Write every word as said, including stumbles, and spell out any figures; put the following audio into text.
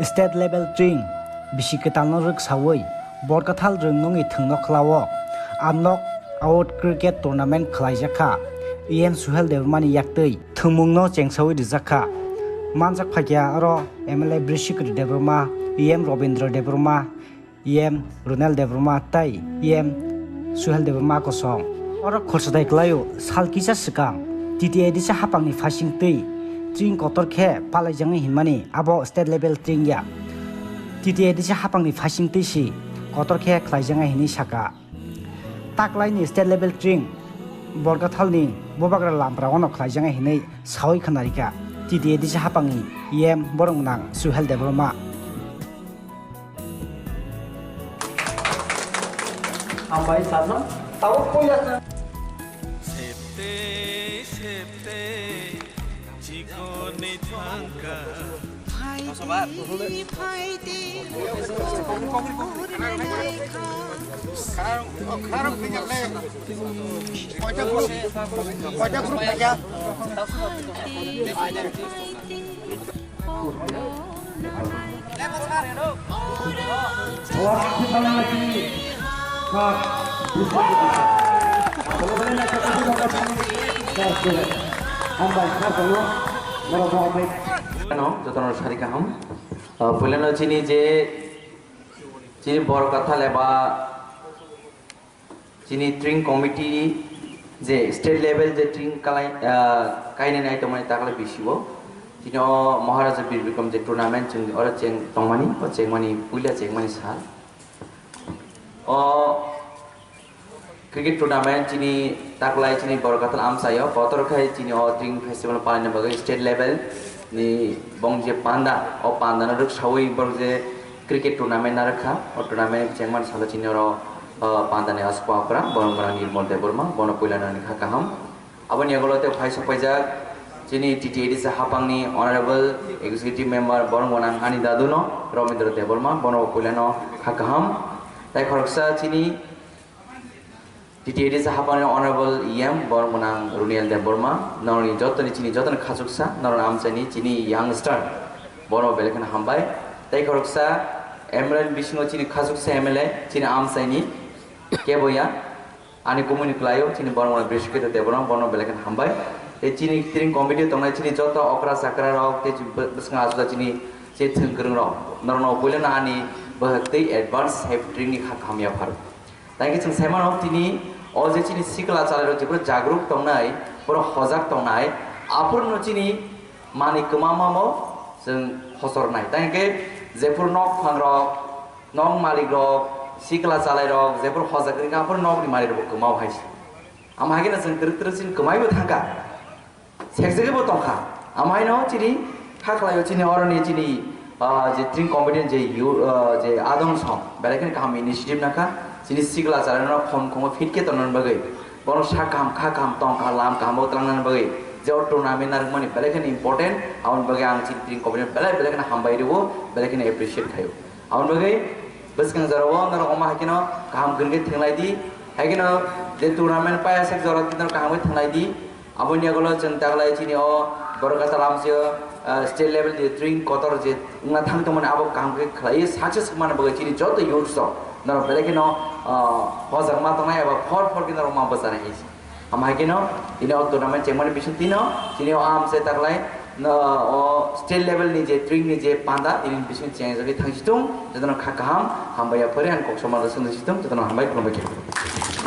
State level tring bisi kwtalno rwksawi Borkathal rwng nungni thwngno khlao. A knock out cricket tournament khlaijak kha. E M Suhel Debbarmani yaktwi thwngmungno chengsawi rijak kha. Manjak phaikha oro M L A Brishikri Debbarma, E M Robindra Debbarma, E M Runel Debbarma tei E M Suhel Debbarma kosong. Oro khorsadai kwlaio, sal kisa swkang T T A D C haphangni phaising twi tring kotor khe palaijagwi hinmani abo state level tring ya. T T A D C haphangni phaising twi si kotor khe khlaijagwi hinwi saka. Taklaini state level tring Borgathalni Bubagra Lamprao no khlaijagwi hinwi sawi khwnarikha T T A D C haphangni E M borok gwnang Suhel Debbarma. Hambai sir no. Tabuk puila sir. Septe, septe, chikoni thangka. Phaidi, phaidi, kharok, kharok tinggal le. Koita group, koita group aja. Ano, jotono sari kaham. Ah, puilano chini je, chini Borkathal eba Chini tring committee je state level je tring kalai, ah, kainai nai tongmani takle bisio. Chini o Maharaja Bir Bikram je tournament chwng oro cheng tongmani, o chengmani puila chengmani sal. O cricket tournament chini taklai chini Borkathal amchaio kotor khai chini o tring festival palaina bagwi state level ni bong je panda, o panda no rwksawi borok je cricket tournament narwkha, o tournament chengmani salo chini oro, o, pandani aswk okra, borok gwnang Nirmal Debbarma, bono puilano ani kha kaham. Aboni yagulo tei phai sok paijak chini T T A D C haphangni Honorable Executive Member, borok gwnang ani daduno, Romendra Debbarma, bono puilano kha kaham. Tai khoroksa chini T T A D C haphangni Honorable E M borok gwnang Runiel Debbarma, norokni jotoni chini jotoni khachuksa, norokni amchaini chini youngster, borok belai kheno hambai. Tei khoroksa M L A ni bisingo chini khachuksa M L A, chini amchaini keboya, ani kumuni kwlaio, chini borok gwnang Brishiketa Debbarma, borok belai kheno hambai. Tei chini tring committee tongnai chini joto okra chakra rok, tei chini bw-, bwskango aswk chini, chini thwng kwrwng rok, norokno puilano ani bwkhak tei advance happy tring ni kha kaham yapharo. Tei khe chwng sai mano, tini o je chini sikla chalairok jephuru jagruk tongnai, borok hojak tongnai, aphuru no chini manwi kwmamamo chwng hochornai. Tei khe jephuru nok phangrok, nok malikrok, sikla chalairok jephuru hojak wngkha, aphuru nokni malikrokbo kwmao hai se. Amo hai kheno chwng twrwk twrwk chini kwmaibo thangkha. Sekjagwi bo tongkha. Amaino chini kha khlaio chini oroni chini, ah, je tring committee je yu-, ah, je adong song, belai kheno kaham initiative nakha. Chini sikla chalairokno khom khomo fit khe tongnani bagwi, bono sak kaham, kha kaham, tong kaham, lam kaham bo twlangnani bagwi, je o tournament narwkmani belai kheno important, aboni bagwi ang chini tring committee belai, belai kheno hambai rwo, belai kheno appreciate khaio. Aboni bagwi bwskang jorao norok omo hai kheno kaham kwrwngwi thwnglai di, hai kheno je tournament paiya sak jora norok kaham khe thwnglai di. Aboni yagulo chwng taklai chini o Borokata lamsio, ah, state level ni tring kotor je wngna thang tongmani abo kaham khe khlaiwi success wngmani bagwi chini joto youths rok norok belai kheno, ah, hojakma tongnai eba phor phor khe norok ma bwchanai hai se. Amo hai kheno tini o tournament chengmani bising tino chini o amchai taklai no o state level ni je tring ni je panda tini bising chengjagwi thangsitung jotono kha kaham hambai ya phori ang kok somar swngwi situng jotono hambai khulumbai khe.